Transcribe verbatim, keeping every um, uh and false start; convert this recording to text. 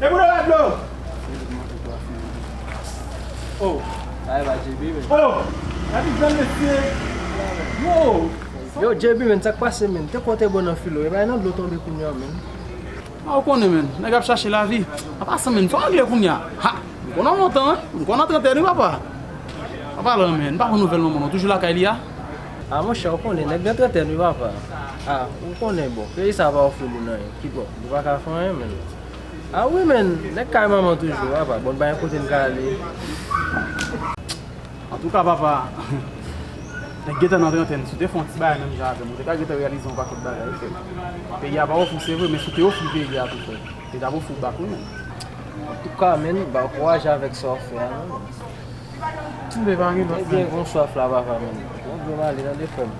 E pou nou la dlo. Oh. Ay, ba, J B, men. Oh. Epi jwenn mesye. Yo. Yo, J B, men, sa k pase, men? Te kote bon nan filo. E bay nan dlo tonbe kounye a, men. A, ou konnen, men. Nèg ap chache lavi. An pasan, men, fò regle kounye a. Ha! M konn an lontan, wi. M konn an trantèn, wi, papa. Papa lan, men. M pa pran nouvèl manman, non. Toujou lakay li a? A, monchè, ou konnen, nèg nan trantèn, wi, papa. A, ou konnen, bon. Peyi sa pa ofri moun anyen. Ki bon. Nou pa ka fè anyen, men. A wi, men, nèg kay manman toujou, papa. Bon, pa gen kote n ka ale. Antouka, papa, nèg gentan nan trantèn, si w te fè yon ti bagay menm jan avè m, ou te ka gentan reyalize yon pakèt bagay, wi, frè. Peyi a pa ofri, se vre, men si w te ofri peyi a tou, frè, te t ap ofri w bak, wi, men. Antouka, men, ba, ankouraje avèk sa w fè a, non, men. Anben, pa gen lòt, men. Ebyen, gon swaf la, papa, men. Bon, bon, m ale, tande, frè m.